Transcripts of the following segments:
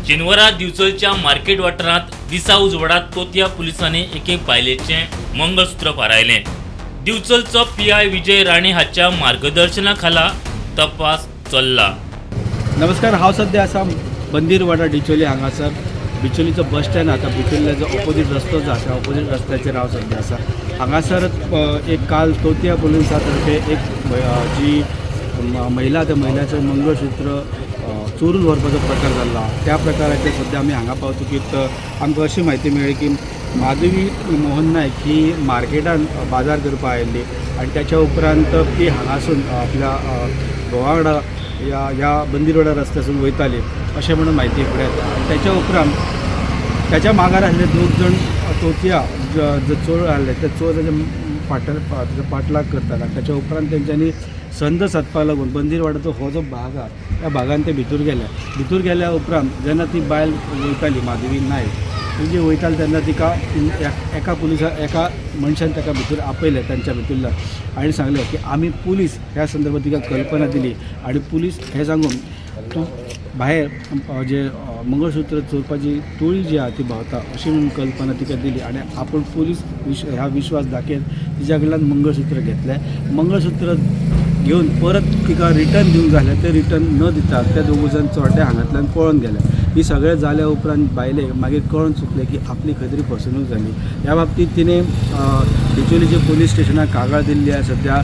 शेनवारा दिवचलच्या मार्केट वाठारांत दिसा उजवाडात कोतया पुलिसांनी एके बायलेचें मंगळसूत्र फारायलें. दिवचलचो पीआय विजय राणे हाच्या मार्गदर्शना खाला तपास चल्ला. नमस्कार, हांव सद्या आसा बंदीरवाडा डिचोली हांगासर. बिचोलीचो बस स्टँड आसा, बिचोलीच्या जो ऑपोजीट रस्तो जो आसा, ऑपोजीट रस्त्याचेर हांव सद्या आसा. हांगासर एक काल तोतिया पुलिसा तर्फे एक जी महिला, त्या महिलाचें मंगळसूत्र चोरून व्हरपाचो प्रकार जाल्लो आहा. त्या प्रकाराचेर सद्या आमी हांगा पावतकीत आमकां अशी म्हायती मेळ्ळी की माधवी मोहन नायक ही मार्केटान बाजार करपाक आयिल्ली आनी त्याच्या उपरांत ती हांगासून आपल्या घोवा वांगडा ह्या ह्या बंदीरवाडा रस्त्यासून वयताली अशें म्हणून म्हायती फुडें येता. आनी त्याच्या उपरांत त्याच्या मागार आसले दोग जण तोतया जे चोर आहले, ते चोर ताच्या फाटल्यान ताजो पाठलाग करतात आनी त्याच्या उपरांत तेंच्यांनी संद सादपाक लागून बंदीरवाडाचो हो जो भाग आहा, त्या भागान ते भितर गेले. भितर गेल्या उपरांत जेन्ना ती बायल वयताली, माधवी नायक, ती जी वयताली तेन्ना तिका एका पुलिसा एका मनशान ताका भितर आपयलें तांच्या भितरल्यान आनी सांगलें की आमी पुलीस ह्या संदर्भात तिका कल्पना दिली आनी पुलीस हें सांगून तूं भायर जे मंगळसूत्र चोरपाची टोळी जी आहा ती भोंवता अशी म्हणून कल्पना तिका दिली आनी आपूण पुलीस ह्या विश्वास दाखयत तिच्या कडल्यान मंगळसूत्र घेतलें. मंगळसूत्र घेवन परत तिका रिटर्न दिवंक जालें, ते रिटर्न न दिता ते दोगूय जाण चोरटे हांगांतल्यान पळोन गेले. ही सगळें जाल्या उपरांत बायलेक मागीर कळोन चुकलें की आपली खंय तरी फसवणूक जाली. ह्या बाबतींत तिणें डिचोलीचे पोलीस स्टेशनाक कागाळ दिल्ली आसा. सद्या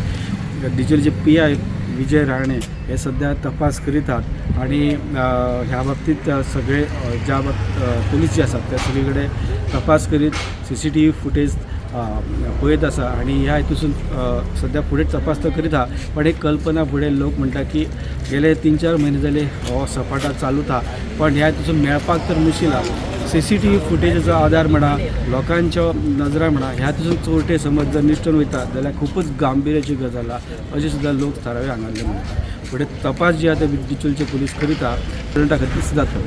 डिचोलीचे पीआय विजय राणे हे सद्या तपास करीतात आनी ह्या बाबतींत सगळे ज्या पुलीस जे आसात ते सगळे कडेन तपास करीत सीसीटीव्ही फुटेज पळयत आसा आनी ह्या हितूसून सद्या फुडें तपास तो करीत आहा. पण एक कल्पना फुडें लोक म्हणटा की गेले 3-4 म्हयने जाले हो सपाटा चालूत आहा, पण ह्या हितूसून मेळपाक तर मुश्कील आहा. सीसीटीव्ही फुटेजीचो आदार म्हणा, लोकांच्यो नजरा म्हणा, ह्या तितून चोरटे समज जर निश्ठून वयता जाल्यार खुबूच गांभिर्याची गजाल आहा अशें सुद्दां लोक थळावे हांगासरले म्हणटा. फुडें तपास जे आहा ते डिचोलचे पुलीस करीत आहा. खातीर सिद्धार्थ.